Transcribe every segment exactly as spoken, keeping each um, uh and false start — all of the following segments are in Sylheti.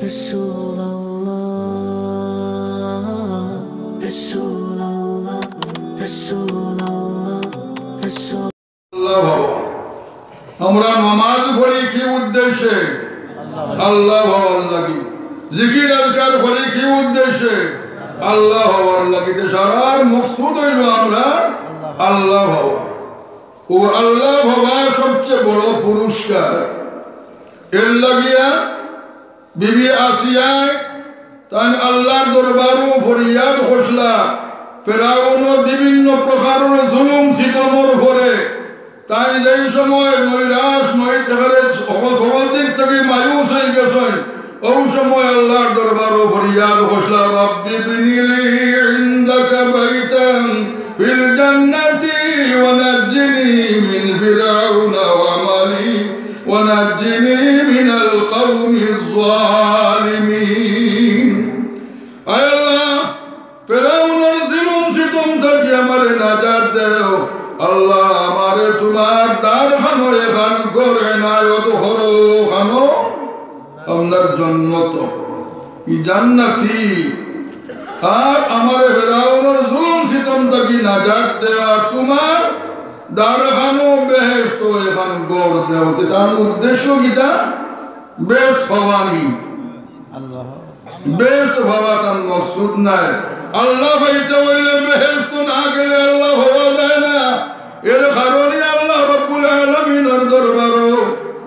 رسول الله، رسول الله، رسول الله، رسول الله. আল্লাহ ভাবা। আমরা নামাজ পড়ি কি উদ্দেশ্যে? আল্লাহ ভাবার লাগি। জিকির আজকার করি কি উদ্দেশ্যে? আল্লাহ ভাবার লাগি। তে সারার মকসুদ অইলো আমরা আল্লাহ ভাবা। ও আল্লাহ ভাবা সবচেয়ে বড় পুরস্কার। এর লাগিয়া বিবি আসিয়ায় তাইন আল্লাহর দরবারো ফরিয়াদ করছিলা, ফেরাউনর বিভিন্ন প্রকারর জুলুম সিতমর পরে তাইন যেই সময় নৈরাশ, নৈ-, একেবারে সকল, সকল দিক থাকি মায়ুস অইগেছইন, অউ সময় আল্লাহর দরবারো ফরিয়াদ করছিলা, رب ابن لي عندك بيتا في الجنة ونجني من فرعون وعمله ونجني من القوم الظالمين. আয় আল্লাহ, ফেরাউনর জুলুম সিতম থাকি আমারে নাজাত দেও। আল্লাহ, আমারে তুমার দারখানো এখান ঘর এনায়েত করো, খানো আপনার জন্নত, ই জান্নাতি। আর আমারে ফেরাউনর জুলুম সিতম থাকি নাজাত দেও, আর তুমার দারখানো বেহেশত এখান ঘর দেও। তে তান উদ্দেশ্য কিতা? বেহেশত পাওয়ানি। আল্লাহ। বেহেশত পাওয়া তান মকসুদ নায়। আল্লাহ পাইতে অইলে বেহেশত না গেলে আল্লাহ পাওয়া যায় না। এর কারণে আল্লাহ রাব্বুল আলামিনর দরবারো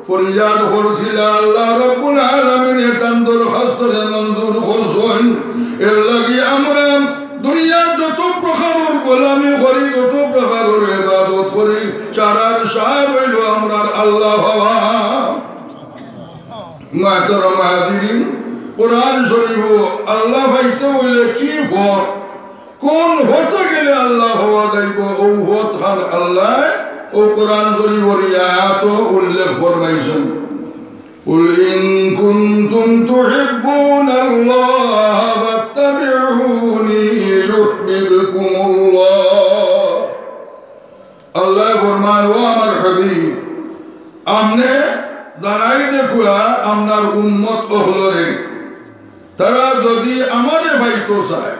ফরিয়াদ করছিলা, আল্লাহ রাব্বুল আলামিনে তান দরখাস্তরে মঞ্জুর করছইন। এর লাগি আমরা দুনিয়ার যত প্রকারর গোলামি করি, যত প্রকারর ইবাদত করি, সারার সার অইলো আমরার আল্লাহ পাওয়া। মুহতারাম হাজিরিন, কোরআন শরীফো আল্লাহ পাইতে অইলে কি পথ, কোন পথে গেলে আল্লাহ পাওয়া যাইবো, অউ পথ খান আল্লায় অউ কোরআন শরীফর ই আয়াতো উল্লেখ ফরমাইছইন। قل إن كنتم تحبون الله فاتبعوني يحببكم الله. আল্লায় ফরমান, ও আমার হাবিব, আপনে জানাই দেখুয়া আপনার উম্মত অকলরে, তারা যদি আমারে পাইতো চায়,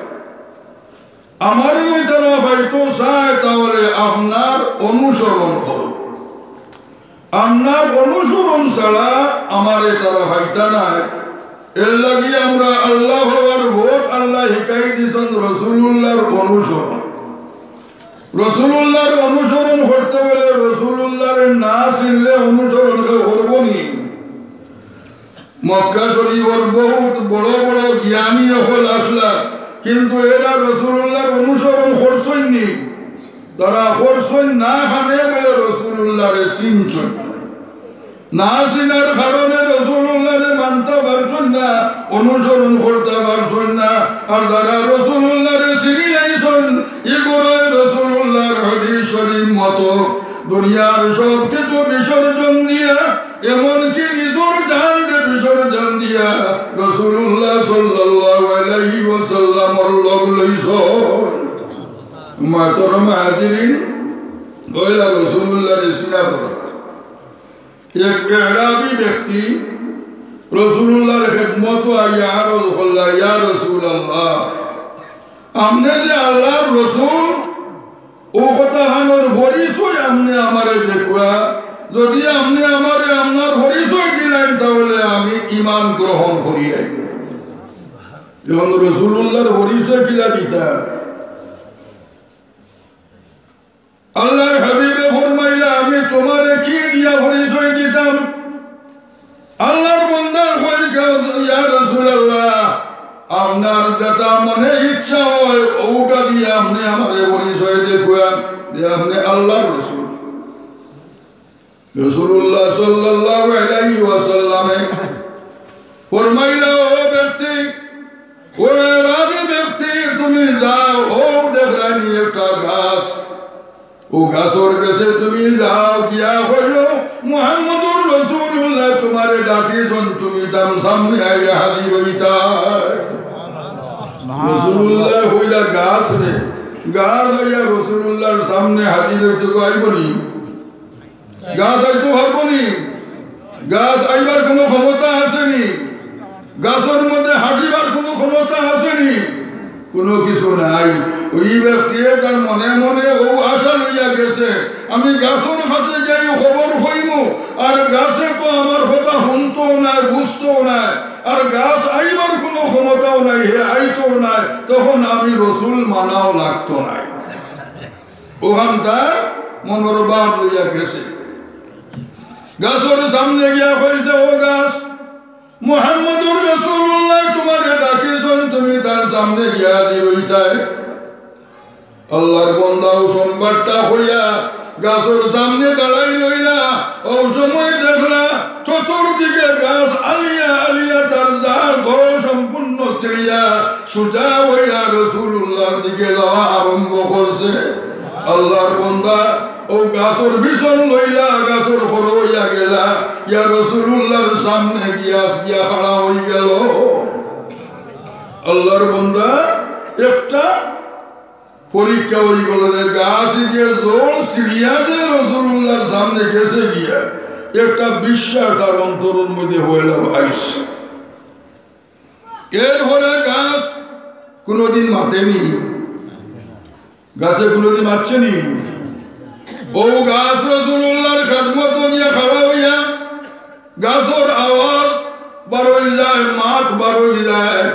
আমারে যদি তারা পাইতো চায়, তাহলে আপনার অনুসরণ করো। আপনার অনুসরণ ছাড়া আমারে তারা পাইতা নায়। এর লাগি আমরা আল্লাহ পাওয়ার পথ আল্লায় হিকাই দিছইন রসুলুল্লাহর অনুসরণ। রসুলুল্লাহর অনুসরণ করতে অইলে রসুলুল্লাহরে না চিনলে অনুসরণ কেউ করবো নি? মক্কা শরীফর বহুত বড় বড় জ্ঞানী অকল আছলা, কিন্তু এরা রসুলুল্লাহর অনুসরণ করছইন নি? তারা করছইন না, খানে বলে রসুলুল্লাহরে চিনছইন না। না চিনার কারণে রসুলুল্লাহরে মানতা পারছইন না, অনুসরণ করতা পারছইন না। আর যারা রসুলুল্লাহরে চিনি লাইছইন, ইগুলায় রসুলুল্লাহর হাদিস শরীফ মতো দুনিয়ার সব কিছু বিসর্জন দিয়া, এমনকি নিজর জানরে বিসর্জন দিয়া রসুলুল্লাহ সাল্লাল্লাহু আলাইহি ওয়াসাল্লামর লগ লইছইন। মুহতারাম হাজিরিন, অইলা রসুলুল্লাহরে চিনা দরকার। এক এরাবি ব্যক্তি রসুলুল্লাহর খেদমতো আইয়া আরজ করলা, ইয়া রাসুলাল্লাহ, আপনে যে আল্লাহর রসুল, অউ কথাখানর পরিচয় আপনে আমারে দেখুয়া, যদি আপনে আমারে আপনার পরিচয় দিলাইন, তাহলে আমি ঈমান গ্রহণ করিলাই। এখন রসুলুল্লাহর পরিচয় কিলা দিতা? আল্লাহর হাবিবে ফরমাইলা, আমি তুমারে কি দিয়া পরিচয় দিতাম? আল্লাহর বান্দা কইন, ইয়া রাসুলাল্লাহ, আপনার যেটা মনে ইচ্ছা হয়, অউটা দিয়া আপনে আমারে পরিচয় দেখুয়ান যে আপনে আল্লাহর রসুল। রাসুলুল্লাহ সাল্লাল্লাহু আলাইহি ওয়াসাল্লামে ফরমাইলা, ও ব্যক্তি, ও এরাবি ব্যক্তি, তুমি যাও, অউ দেখরায়নি একটা গাছ, অউ গাছর গেছে তুমি যাও, গিয়া কইও, মুহাম্মদুর রাসুলুল্লাহ তুমারে ডাকিছইন, তুমি তান সামনে আইয়া হাজির অইতায়। রাসুলুল্লাহ কইলা, গাছ রে, গাছ আইয়া রাসুলুল্লাহর সামনে হাজির অইতে তো আইবো নি? গাছ আইতো পারবো নি? গাছ আইবার কুনু ক্ষমতা আছে নি? গাছ কুনু কিছু নাই। ওই ব্যক্তিয়ে তার মনে মনে অউ আশা লইয়া গেছে, "আমি গাছর কাছে গিয়া খবর কইমু, আর গাছে তো আমার কথা হুনতোও নায়, বুঝতোও নায়, আর গাছ আইবার কুনু ক্ষমতাও নাই, হে আইতোও নায়, তখন আমি রসুল মানাও লাগতো নায়।" অখান তার মনর ভাব লইয়া গেছে। গাছর সামনে গিয়া কইছে, "ও গাছ, মুহাম্মদুর রাসূলুল্লাহ তুমারে ডাকিছইন, তুমি তান সামনে গিয়া হাজির অইতায়।" আল্লার বন্দা অউ সংবাদটা কইয়া গাছর সামনে দাঁড়াই লইলা। অউ সময় দেখলা চতুর্দিকে গাছ আলিয়া আলিয়া তার ঝাড় ঘর সম্পূর্ণ ছিড়িয়া সুজা অইয়া রাসূলুল্লাহর দিকে যাওয়া আরম্ভ করছে। আল্লার বন্দা অউ গাছর পিছন লইলা, গাছর খড়ো অইয়া গেলা, ইয়া রাসূলুল্লাহর সামনে গিয়া, গিয়া খাড়া অইগেল। আল্লার বন্দা একটা পরীক্ষা অইগেল যে গাছ দিয়া ঝাড় ছিড়িয়া যে রাসূলুল্লাহর সামনে গেছে গিয়া, একটা বিশ্বাস তার অন্তরর মধ্যে পয়লা আইছে। এরপরে গাছ কুনুদিন মাতেনি, গাছে কুনুদিন মাতছেনি। অউ গাছ রাসূলুল্লাহর খেদমতো গিয়া খাড়া অইয়া গাছর আওয়াজ বারই যায়, মাত বারই যায়।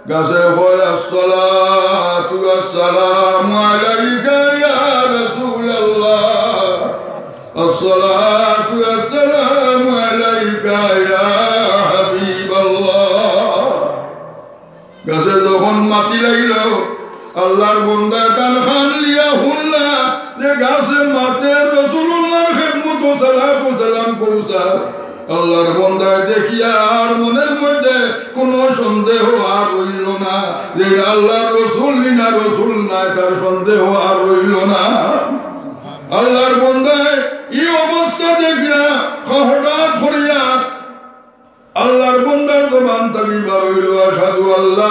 গাছে কয়, "আসসালাতু ওয়াসসালামু আলাইকা ইয়া রাসূলুল্লাহ, আসসালাতু ওয়াসসালামু আলাইকা ইয়া হাবিবাল্লাহ।" গাছে যখন মাতি লাগিল, আল্লার বন্দায় তান কান দিয়া হুনলা যে গাছে মাতে, রাসূলুল্লাহর খেদমতো সালাতু সালাম পৌঁছার। আল্লার বন্দায় দেখিয়া আর মনর মধ্যে কুনু সন্দেহ আর রইল না, যে আল্লার রসুল নি না রসুল নায়, তার সন্দেহ আর রইল না। আল্লার বন্দায় ই অবস্থা দেখিয়া হঠাৎ করিয়া আল্লার বন্দার জবান থাকি বার অইল, "আশহাদু আল্লা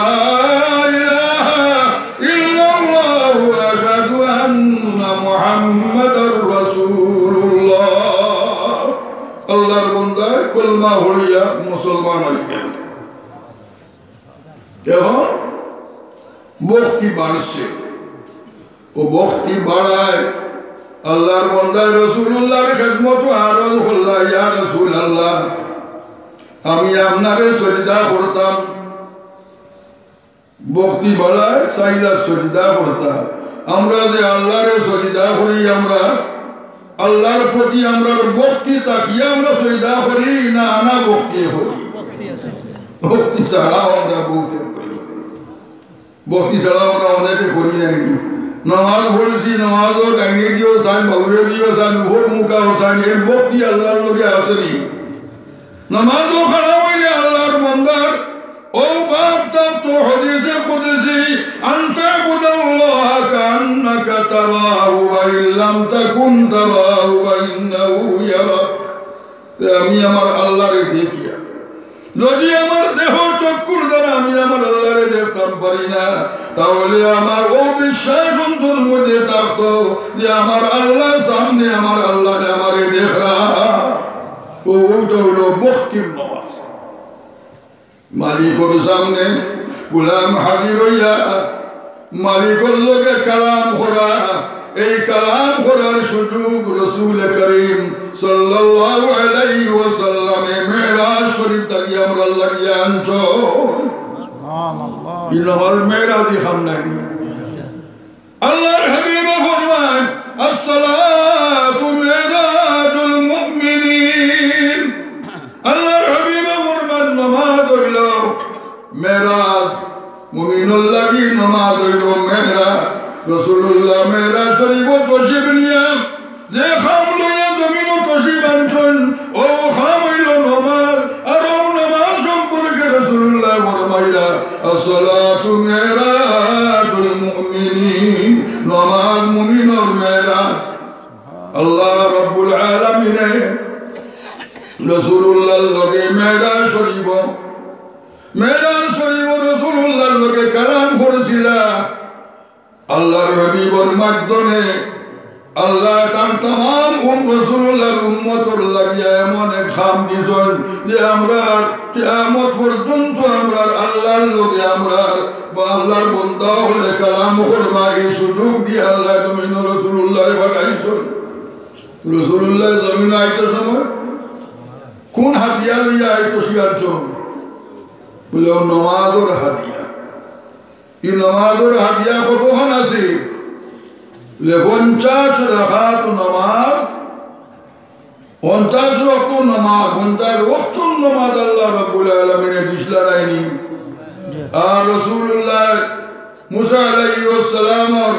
ইলাহা ইল্লাল্লাহু ওয়া আশহাদু আন্না মুহাম্মাদার রাসূলুল্লাহ।" আল্লার বন্দায় কলমা পড়িয়া মুসলমান অইগেল। এখন ভক্তি বাড়ছে। অউ ভক্তি বাড়ায় আল্লার বন্দায় রাসূলুল্লাহর খেদমতো আরজ করলা, "ইয়া রাসূলুল্লাহ, আমি আপনারে সজদা করতাম।" ভক্তি বাড়ায় চাইলা সজদা করতা। আমরা যে আল্লারে সজদা করি, আমরা আল্লার প্রতি আমরার ভক্তি থাকিয়া আমরা সজদা করি না, আনা ভক্তি করি? ভক্তি ছাড়াও আমরা বউতে করি। ভক্তি ছাড়া আমরা অনেকে করি যাইনি। নামাজ পড়ছি, নামাজও ডাইনে দিও চাইন, বাউয়ে দিও চাইন, উপর মুখাও চাইন, এর ভক্তি আল্লার লগে আছে নি? নামাজও খাড়া অইলে আল্লার বন্দার অউ ভাব থাকতো হাদিসে কুদসি, "আন তা'বুদাল্লাহা কাআন্নাকা তারাহু ওয়া ইন লাম তাকুন তারাহু ফা ইন্নাহু ইয়ারাক।" যে আমি আমার আল্লারে দেখিয়া, যদি আমার দেহ চক্ষুর দ্বারা আমি আমার আল্লারে দেখতাম পারি না, তাহলে আমার অউ বিশ্বাস অন্তরর মধ্যে থাকতো যে আমার আল্লার সামনে আমার আল্লায় আমারে দেখরা। অউ, অউটা অইল ভক্তির নামাজ। মালিকর সামনে গোলাম হাজির অইয়া মালিকর লগে কালাম করা, এই কালাম করার সুযোগ রসুল করিম সাল্লাল্লাহু আলাইহি ওয়াসাল্লামে মেরাজ শরীফ থাকি আমরার লাগি আনছইন। সুবহানাল্লাহ। ই নামাজ মেরাজি কাম নায়নি। আল্লার হাবিবে ফরমাইন, "আসসালাতু মেরাজুল মুমিনিন।" আল্লার হাবিবে ফরমাইন, নামাজ অইল মেরাজ, মুমিনর লাগি নামাজ অইল মেরাজ। রাসূলুল্লাহ মেরাজ শরীফো তশরিফ নিয়া যে কাম লইয়া জমিনো তশরিফ আনছইন, অউ কাম অইল নামাজ। আর অউ নামাজ সম্পর্কে রাসূলুল্লাহ ফরমাইলা, "আসসালাতু মেরাজুল মুমিনিন।" নামাজ মুমিনর মেরাজ। আল্লাহ রাব্বুল আলামিনে রাসূলুল্লাহর লগে মেরাজ শরীফো, মেরাজ শরীফো রাসূলুল্লাহর লগে কালাম করছিলা। আল্লার হাবিবর মাধ্যমে আল্লায় তান তামাম উম-, রাসূলুল্লাহর উম্মতর লাগিয়া এমন এক খাম দিছইন যে আমরার কিয়ামত পর্যন্ত আমরার আল্লাহর লগে আমরার বা আল্লাহর বন্দা অকলে কালাম করবা, এই সুযোগ দিয়া আল্লায় জমিনো রাসূলুল্লাহরে পাঠাইছইন। রাসূলুল্লাহ জমিনো আইতে সময় কুন হাদিয়া লইয়া আইতো শিয়ার চোখ? বলে, "ও নমাজর হাদিয়া।" ই নমাজর হাদিয়া কতখান আছে? বলে, "পঞ্চাশ রাকাত নমাজ, পঞ্চাশ ওয়াক্ত নমাজ, পঞ্চাশ ওয়াক্ত নমাজ আল্লাহ রাব্বুল আলামিনে দিছলা নায়নি?" আর রাসূলুল্লাহ মুসা আলাইহিস সালামর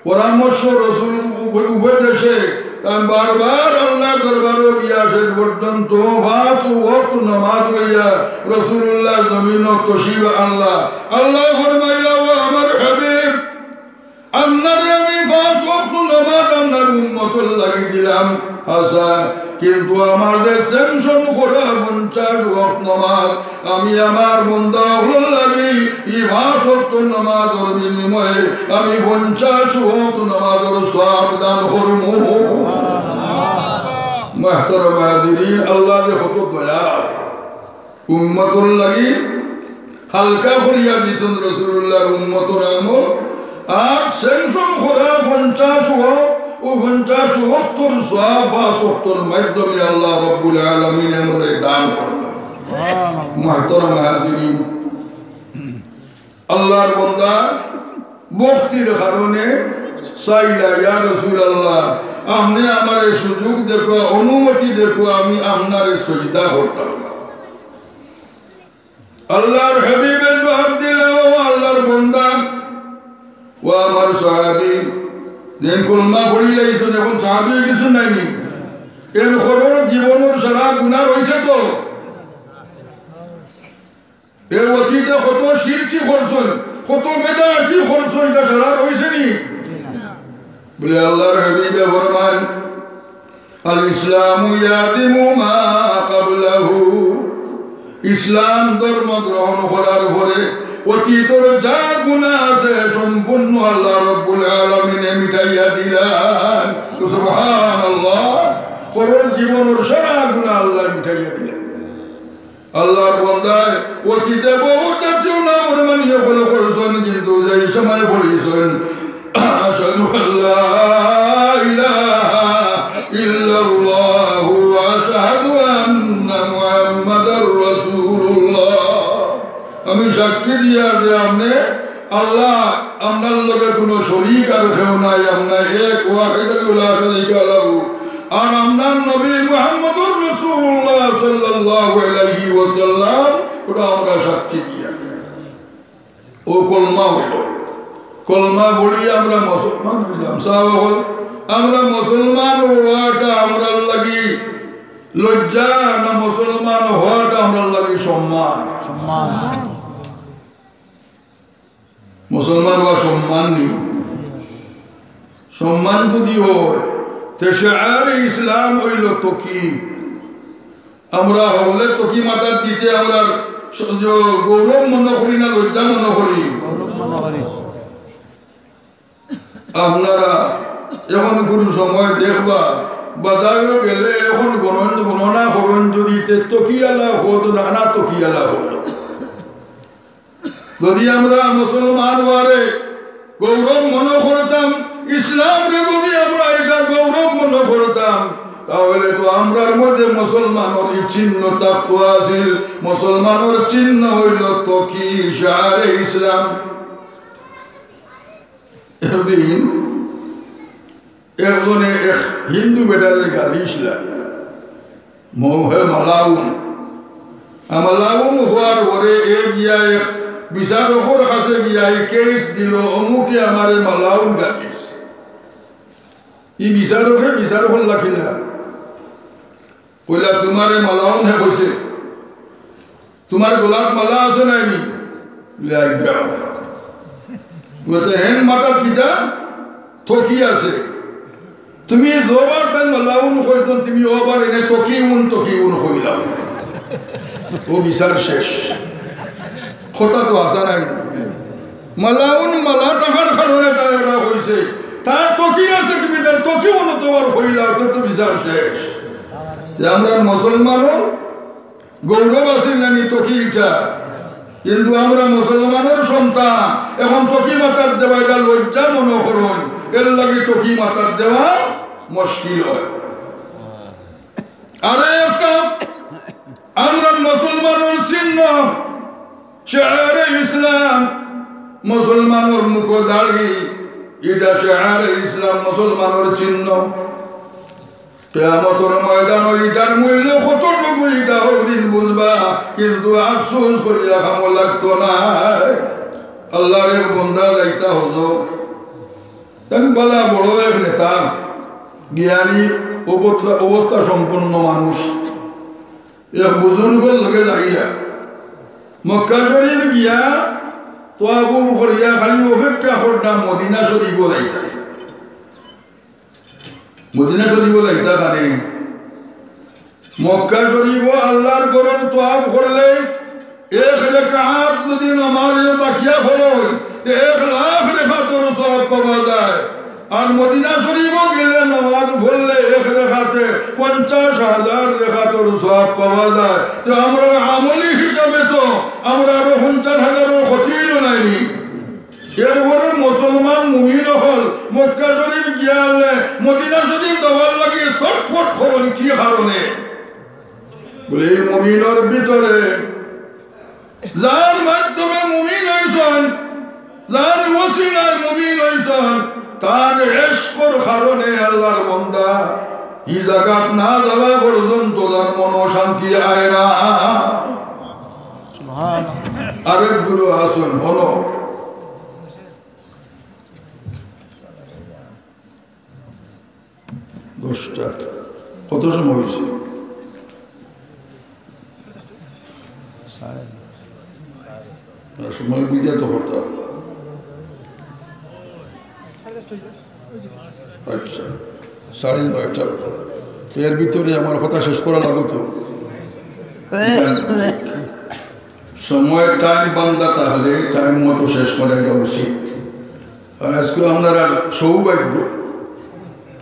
পরামর্শ, রাসূল উপ-, উপদেশে তান বারবার আল্লাহর দরবারো গিয়া শেষ পর্যন্ত পাঁচ ওয়াক্ত নামাজ লইয়া রাসূলুল্লাহ জমিনো তশরিফ আনলা। আল্লায় ফরমাইলা, "ও আমার হাবিব, আপনারে আমি পাঁচ ওয়াক্ত নামাজ আপনার উম্মতর লাগি দিলাম, আচ্ছা, কিন্তু আমার যে sanction করা পঞ্চাশ ওয়াক্ত নামাজ, আমি আমার বন্দা অকলর লাগি ই পাঁচ ওয়াক্ত নামাজর বিনিময়ে আমি পঞ্চাশ ওয়াক্ত নামাজর সওয়াব দান করমু।" মুহতারাম হাজিরিন, আল্লাহ যে কত দয়াল, উম্মতর লাগি হালকা করিয়া দিছইন রাসূলুল্লাহর উম্মতর আমল। আর sanction করা পঞ্চাশ ওয়াক্ত, ও পঞ্চাশ ওয়াক্তর সওয়াব পাঁচ ওয়াক্তর মাধ্যমে আল্লাহ রাব্বুল আলামিন আমরারে দান করলা। মুহতারাম হাজিরিন, আল্লাহর বন্দা ভক্তির কারণে চাইলা, "ইয়া রাসূলুল্লাহ, আপনে আমারে সুযোগ দেখো, অনুমতি দেখো, আমি আপনারে সজদা করতাম।" আল্লাহর হাবিবে জবাব দিলা, "ও আল্লাহর বন্দা, ও আমার সাহাবী, যেন কলমা পড়িলাইছইন, এখন সাহাবী অইগেছইন নায়নি? এন করর জীবনর সারা গুনাহ রইছে তো?" এর অতীতে কত শিরকি করছইন, কত বেদাতি করছইন, ইটা সারা রইছে নি? বলে আল্লাহর হাবিবে ফরমান, "আল ইসলামু ইয়াহদিমু মা ক্বাবলাহু।" ইসলাম ধর্ম গ্রহণ করার পরে অতীতর যা গুনাহ আছে সম্পূর্ণ আল্লাহ রাব্বুল আলামিনে মিটাইয়া দিলা। সুবহানাল্লাহ। করর জীবনর সারা গুনাহ আল্লায় মিটাইয়া দিলা। আল্লাহর বন্দায় অতীতে বহুত জাতীয় নাফরমানি অকল করছইন, কিন্তু যেই সময় পড়ছইন, "আশহাদু আল্লা ইলাহা ইল্লাল্লাহু ওয়া আশহাদু আন্না মুহাম্মাদার রাসূলুল্লাহ।" আমি সাক্ষী দিয়া যে আপনে আল্লাহ, আপনার লগে কোনো শরীক আর কেউ নাই, আপনে এক ওয়াহিদ লা শরীকা লাহু। আর আপনার নবী মুহাম্মদুর রাসূলুল্লাহ সাল্লাল্লাহু আলাইহি ওয়াসাল্লাম, ওটা আমরা সাক্ষী দিয়া। ও কলমা অইল, কলমা পড়ি আমরা মুসলমান অইলাম। সাহাবা অকল, আমরা মুসলমান অওয়াটা আমরার লাগি লজ্জা না মুসলমান অওয়াটা আমরার লাগি সম্মান? সম্মান। মুসলমান অওয়া সম্মান নি? সম্মান যদি অয়, তে শিআরে ইসলাম অইল তকি। আমরা হকলে তকি মাথাত দিতে আমরা স-, জ-, গৌরব মনো করি না লজ্জা মনো করি? গৌরব মনো করি। আপনারা এখন কোনো সময় দেখবা, বাজারো গেলে এখন গণন-, গণনা করইন যদি, তে তকিআলা অইতো না, না তকিআলা অইতো। যদি আমরা মুসলমান অওয়ারে গৌরব মনো করতাম, ইসলামরে যদি আমরা এটা গৌরব মনো করতাম, তাহলে তো আমরার মধ্যে মুসলমানর ই চিহ্ন থাকতো আছিল। মুসলমানর চিহ্ন অইল তকি, শিআরে ইসলাম। একদিন একজনে এক হিন্দু বেটারে গালি দিলা, ম-, হে মালাউন। আর মালাউন অওয়ার পরে এ গিয়া এক বিচারকর কাছে গিয়া এ কেস দিল, "অমুকে আমারে মালাউন গালি দিছে।" ই বিচারকে বিচার করলা কিলা? কইলা, "তুমারে মালাউন হে কইছে, তুমার গলাত মালা আছে নায়নি?" বলে, "আজ্ঞা।" বলে, "তে হেন মাথাত কিতা তকি আছে? তুমি যবার তাইন মালাউন কইছইন, তুমি অবার এনে তকিউন, তকিউন কইলাও।" ও বিচার শেষ। কথা তো হাছা নায়নি? মালাউন মালা থাকার কারণে তাই ওটা কইছে। তার তকি আছে, তুমি তার তকি মনো তোমার হইলা, তো তো বিচার শেষ। যে আমরা মুসলমানর গৌরব আছিল নানি তকি ইটা, কিন্তু আমরা মুসলমানর সন্তান, এখন তকি মাথাত দেওয়া এটা লজ্জা মনো করইন, এর লাগি তকি মাথাত দেওয়া মুশকিল অয়। আরে একটা আমরা মুসলমানর চিহ্ন, শিআরে ইসলাম, মুসলমানর মুখো দাড়ি, ইটা শিআরে ইসলাম, মুসলমানর চিহ্ন। কিয়ামতর ময়দানো ইটার মূল্য কতটুকু, ইটা ওই দিন বুঝবা, কিন্তু আফসোস করিয়া কামো লাগতো নায়। আল্লাহর এক বন্দা যাইতা হজো, তান বালা বড় এক নেতা, জ্ঞানী, অবস্থা, অবস্থা সম্পন্ন মানুষ, এক বুজুর্গর লগে যাইয়া মক্কা শরীফ গিয়া তোয়াফ করিয়া খালি অপেক্ষা করতাম মদিনা শরীফও যাইতা। মদিনা শরীফও যাইতা কানে। মক্কা শরীফও আল্লাহর ঘরর তোয়াফ করলে এক রেকাত যদি নামাজে তাকিয়া পড়ইন, তে এক লাখ রেকাতর সওয়াব পাওয়া যায়। আর মদিনা শরীফও গেলে নামাজ পড়লে এক রেকাতে পঞ্চাশ হাজার রেকাতর সওয়াব পাওয়া যায়। তো আমরা আমলি হিসাবে তো আমরা আরো পঞ্চাশ হাজারর ক্ষতিও নাইনি। এরপরে মুসলমান মুমিন অকল মক্কা শরীফ গিয়া আনলে মদিনা শরীফ যাওয়ার লাগি ছটফট করইন। কি কারণে? বলে, এই মুমিনর ভিতরে যার মাধ্যমে মুমিন অইছইন, যার ওসিলায় মুমিন অইছইন, তার ইশকর কারণে আল্লাহর বন্দা ই জাগাত না যাওয়া পর্যন্ত তার মনো শান্তি আয় না। সুবহানাল্লাহ। আরেক গুরু আছইন, হনো। দশটা। কত সময় অইছে? না, সময় বুঝিয়া তো করতাম। আচ্ছা, সাড়ে নয়টা। এর ভিতরে আমার কথা শেষ করা লাগতো। সময় টাইম বান্ধা থাকলে টাইম মতো শেষ করা এটা উচিত। আর আজকে আপনারা সৌভাগ্য,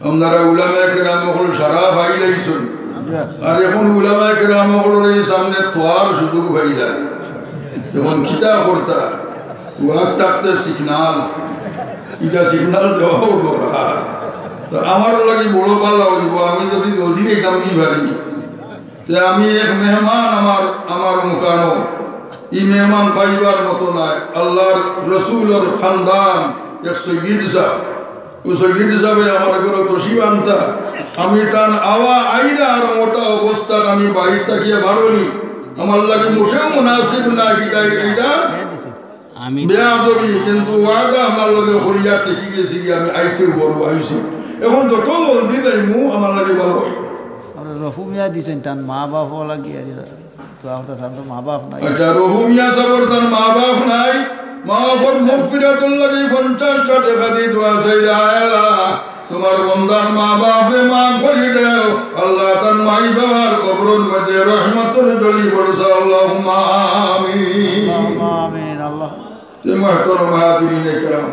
আপনারা উলামায়ে কেরাম অকল সারা পাইলাইছইন। আর এখন উলামায়ে কেরাম অকলর এই সামনে তোয়ার সুযোগ পাইলা। এখন কিতা করতা? ওয়াক থাকতে সিগনাল, ইটা সিগনাল দেওয়াও দরকার। তো আমার লাগি বড় পাল্লা অইব, আমি যদি জলদি যাইতাম কি পারি। তে আমি এক মেহমান আমার, আমার মুকানো, ই মেহমান পাইবার মতো নায়। আল্লাহর রসুলর খানদান এক সৈয়দ সাহেব, ও সৈয়দ সাহেবে আমার ঘরো তশরিফ আনতা, আমি তান আওয়া আইরা আর মোটা অবস্থাত আমি বাইর থাকিয়া বারনি, আমার লাগি মুঠেও মুনাসিব না। কিতা এইটা? আমি বেয়াদবি, কিন্তু ওয়াদা আমার লগে করিয়া টিকি গেছি, আমি আইতে বড় আইছি। এখন যত জলদি যাইমু, আমার লাগি ভালো অইব। আমরা রফু মিয়া দিছইন, তান মা বাপ লাগি আর তো আমরা তান তো মা বাপ নাই। আচ্ছা, রফু মিয়া সাবর তান মা বাপ নাই, মা বাপর মাগফিরাতর লাগি পঞ্চাশটা টেকা দি দোয়া চাইরা, আয় আল্লাহ, তোমার বন্দার মা বাপরে মাফ করি দেও। আল্লাহ তান মাই বাবার কবরর মধ্যে রহমতর ঝলি বরসাও। আল্লাহুম্মা আমিন। আল্লাহুম্মা আমিন। আল্লাহ। তে মুহতারাম হাজিরিনে কেরাম,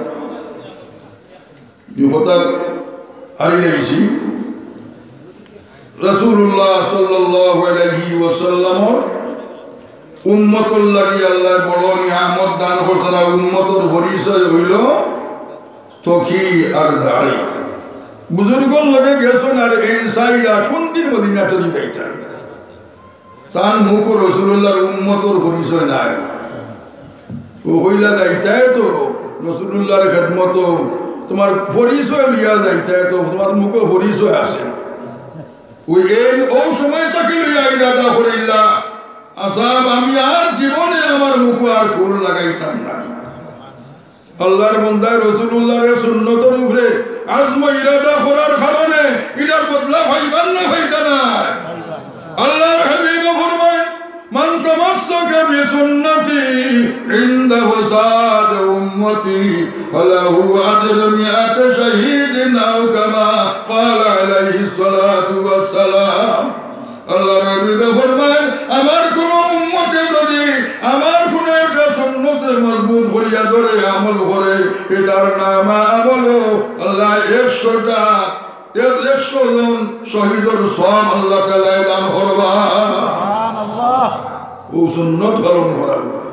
যে কথা আরি লাইছি, রাসূলুল্লাহ সাল্লাল্লাহু আলাইহি ওয়াসাল্লামর উম্মতর লাগি আল্লাহ বড় নিয়ামত দান করছইন। উম্মতর পরিচয় অইলো তকি আর দাড়ি। বুজুর্গর লগে গেছইন আর আনসারীরা কুনদিন মদিনা শরীফ যাইতা। তান মুখো রসুলুল্লাহর উম্মতর পরিচয় নাই। ও কইলা যাইতায় তো রসুলুল্লাহর খেদমতো, তোমার পরিচয় লইয়া যাইতায় তো, তোমার মুখো পরিচয় আছে না। ওই এই, ও সময় থাকি লইয়া ইরাদা করিলা, আচ্ছা, আমি আর জীবনে আমার মুখো আর কুল লাগাইতাম না। আল্লাহর বন্দায় রসুলুল্লাহর সুন্নতর উপরে আজম ইরাদা করার কারণে ইটার বদলা পাইবা না পাইতা না? আল্লাহর হাবিবে ফরমাইন, "মান তামাসসাকা বিসুন্নতি ইনদা ফাসাদ উম্মতি ফালাহু আজরু মিআতি শাহীদিন আও কামা ক্বালা আলাইহিস সালাতু ওয়াস সালাম।" আল্লাহর হাবিবে ফরমাইন, আমার কুনু উম্মতে যদি আমার কুনু একটা সুন্নতরে মজবুত করি ধরে আমল করে, এটার নামা আমল আল্লাহ একশোটা, এর একশো জন শহীদর সওয়াব আল্লাহ তাআলায় দান করবা। সুবহানাল্লাহ। ও সুন্নত পালন করার পরে।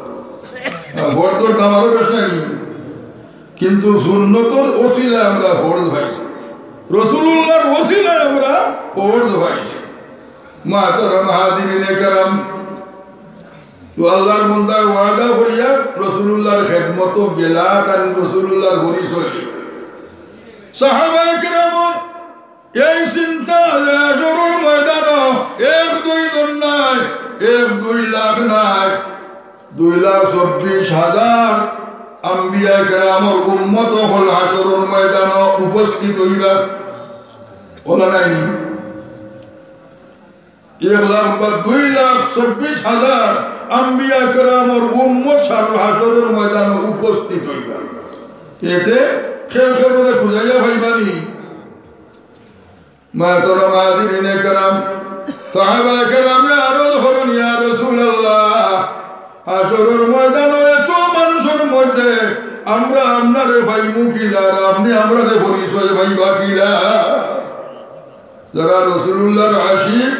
আর ফরজর দাম আরো বেশ নানি? কিন্তু সুন্নতর ওসিলায় আমরা ফরজ পাইছি, রাসূলুল্লাহর ওসিলায় আমরা ফরজ পাইছি। মুহতারাম হাজিরিনে কেরাম, তো আল্লাহর বন্দায় ওয়াদা করিয়া রাসূলুল্লাহর খেদমতো গেলা, কারণ রাসূলুল্লাহর পরিচয় দিলা। সাহাবায়ে কেরামর এই চিন্তা যে হাশরর ময়দানো এক দুইজন নায়, এক দুই লাখ নায়, দুই লাখ চব্বিশ হাজার আম্বিয়া কেরামর উম্মত অকল হাশরর ময়দানো উপস্থিত অইবা। অলা নায়নি? এক লাখ বা দুই লাখ চব্বিশ হাজার আম্বিয়া কেরামর উম্মত সার হাশরর ময়দানো উপস্থিত অইবা। এতে কেউ কেউরে খুঁজাইয়া পাইবানি? মুহতারাম হাজিরিনে কেরাম, সাহাবায়ে কেরামে আরজ করইন, ইয়া রাসূলুল্লাহ, হাশরর ময়দানো এত মানুষর মধ্যে আমরা আপনারে পাইমু কিলা, আর আপনে আমরারে পরিচয় পাইবা কিলা? যারা রাসূলুল্লাহর আশিক,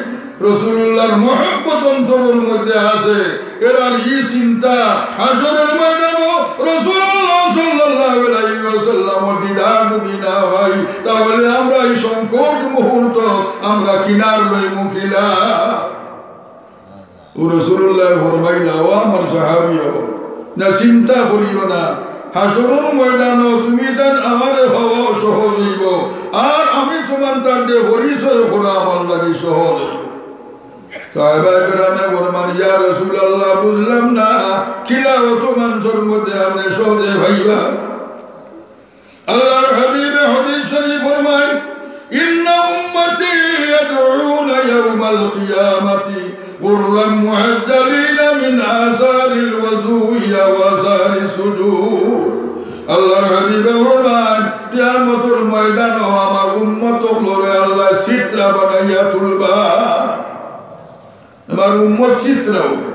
রাসূলুল্লাহর মহব্বত অন্তরর মধ্যে আছে, এরার ই চিন্তা, হাশরর ময়দানো রাসূলুল্লাহ সাল্লাল্লাহু আলাইহি ওয়াসাল্লামর দিদার যদি না হয়, তাহলে আমরা এই সংকট মুহূর্ত আমরা কিনার লইমু কিলা? ও রাসূলুল্লাহ ফরমাইলা, "ও আমার সাহাবী অকল, না চিন্তা করিও না, হাশরর ময়দানো তুমি তান আমারে পাওয়া সহজ অইবো, আর আমি তুমার তানরে পরিচয় করা আমার লাগি সহজ অইবো।" সাহাবায়ে কেরামে ফরমান, "ইয়া রাসূলুল্লাহ, বুঝলাম না, কিলা অত মানুষর মধ্যে আপনে সহজে পাইবা?" আল্লাহর হাবিবে হাদিস শরীফ ফরমায়, "ইন্না উম্মতি ইয়াদউনা ইয়াউমাল কিয়ামাতি গুররাম মুহাজ্জালিনা মিন আসারিল ওযুই ওয়া আসারিস সুজুদ।" আল্লাহর হাবিবে ফরমায়, "কিয়ামতর ময়দানো আমার উম্মত অকলরে আল্লাহ চিত্রা বানাইয়া তুলবা।" আমার উম্মত চিত্রা অইবো।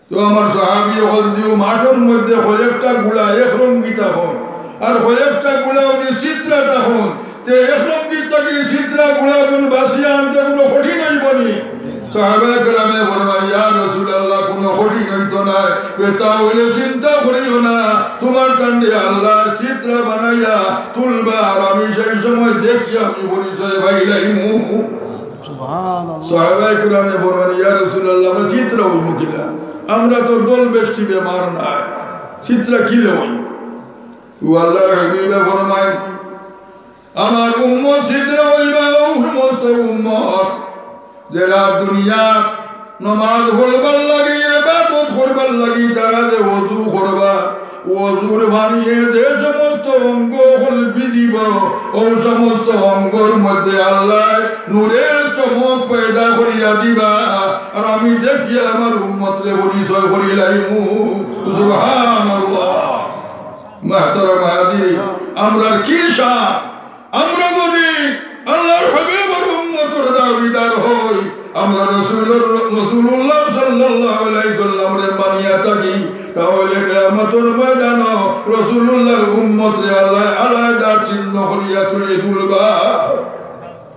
তো আমার সাহাবী অকল যদিও মাঠর মধ্যে কয়েকটা ঘুড়া এক রঙ্গি থাকইন, আর কয়েকটা ঘুড়া যদি চিত্রা থাকইন, তে এক রঙ্গি থাকি চিত্রা ঘুড়া গুন বাছিয়া আনতে কুনু কঠিন অইবো নি? সাহাবায়ে কেরামে ফরমান, "ইয়া রাসূলুল্লাহ, কুনু কঠিন অইতো নায়। তে তা অইলে চিন্তা করিও না, তুমার তানরে আল্লাহ চিত্রা বানাইয়া তুলবা, আর আমি সেই সময় দেখিয়া আমি পরিচয় পাইলাইমু।" সুবহানাল্লাহ। সাহাবায়ে কেরামে ফরমান, "ইয়া রাসূলুল্লাহ, আমরা চিত্রা অইমু কিলা? আমরা তো দল বেষ্টি বেমার নায়, চিত্রা কিলা অইমু?" ও আল্লাহর হাবিবে ফরমাইন, "আমার উম্মত চিত্রা অইবা, অউ সমস্ত উম্মত যেরা দুনিয়াত নমাজ পড়বার লাগি, ইবাদত করবার লাগি তারা যে ওযু করবা, ওযুর পানিয়ে যে সমস্ত অঙ্গ অকল ভিজিবো, অউ সমস্ত অঙ্গর মধ্যে আল্লায় নূরের চমক পয়দা করিয়া দিবা, আর আমি দেখিয়া আমার উম্মতরে পরিচয় করিলাইমু।" সুবহানাল্লাহ। মুহতারাম হাজিরিন, আমরার কি শান? আমরা যদি আল্লাহর হাবিবর উম্মতর দাবিদার হই, আমরা রাসূলর, রাসূলুল্লাহ সাল্লাল্লাহু আলাইহি ওয়াসাল্লামরে মানিয়া থাকি, তাহলে কিয়ামতর ময়দানো রাসূলুল্লাহর উম্মতরে আল্লায় আলাদা চিহ্ন করিয়া তুলি তুলবা।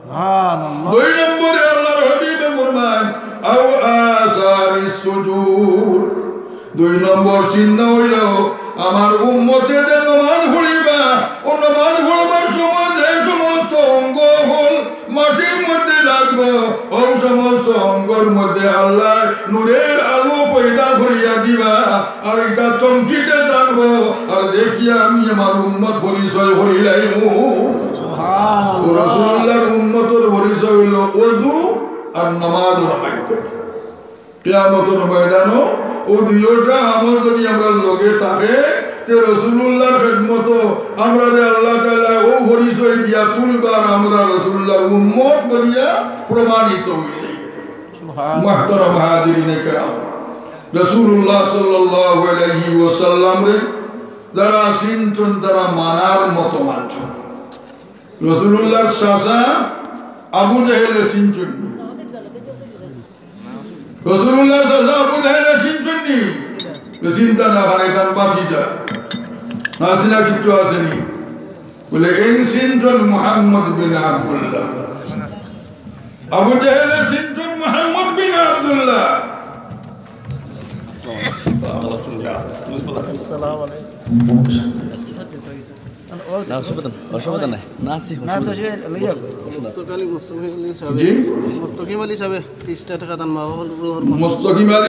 সুবহানাল্লাহ। দুই নম্বরে আল্লাহর হাবিবে ফরমান, "আও আসারিস সুজুদ।" দুই নম্বর চিহ্ন অইলো, আমার উম্মতে যে নমাজ পড়িবা, অউ নমাজ পড়বার সময় যে সমস্ত অঙ্গ অকল মাটির মধ্যে লাগবো, অউ সমস্ত অঙ্গর মধ্যে আল্লায় নূরের আলো পয়দা করিয়া দিবা, আর ইটা চমকিতে থাকবো, আর দেখিয়া আমি আমার উম্মত পরিচয় করিলাইমু। সুবহানাল্লাহ। রাসূলুল্লাহর উম্মতর পরিচয় অইলো ওযু আর নমাজর মাধ্যমে। কিয়ামতর ময়দানো অউ দুইওটা আমল যদি আমরার লগে থাকে, তে রাসূলুল্লাহর খেদমতো আমরারে আল্লাহ তাআলায় অউ পরিচয় দিয়া তুলবা, আর আমরা রাসূলুল্লাহর উম্মত বলিয়া প্রমাণিত অইলে। সুবহান। মুহতারাম হাজিরিনে কেরাম, রাসূলুল্লাহ সাল্লাল্লাহু আলাইহি ওয়াসাল্লামরে যারা চিনছইন, তারা মানার মতো মানছইন। রাসূলুল্লাহর চাচা আবু জেহেলে চিনছইন নি? রাসূলুল্লাহর চাচা আবু জেহেলে চিনছইন নি? চিন্তা না বানাইতাম বাঁচি যায়। না চিনা কিচ্ছু আসেনি। বলে, "এই চিনছইন মুহাম্মদ বিন আব্দুল্লাহ।" আবু জেহেলে চিনছইন মুহাম্মদ বিন আব্দুল্লাহ। আসসালামু আলাইকুম। না, অসুবিধা নাই, অসুবিধা নাই। না, আছি, না, তো অসুবিধা নাই। সে লইয়া। মুস্তক আলী, মুস্তকিম আলী সাহেব। জি? মুস্তকিম আলী সাহেব, তিরিশটা টাকা দান, মা বাবার রুহর মা। মুস্তকিম আলী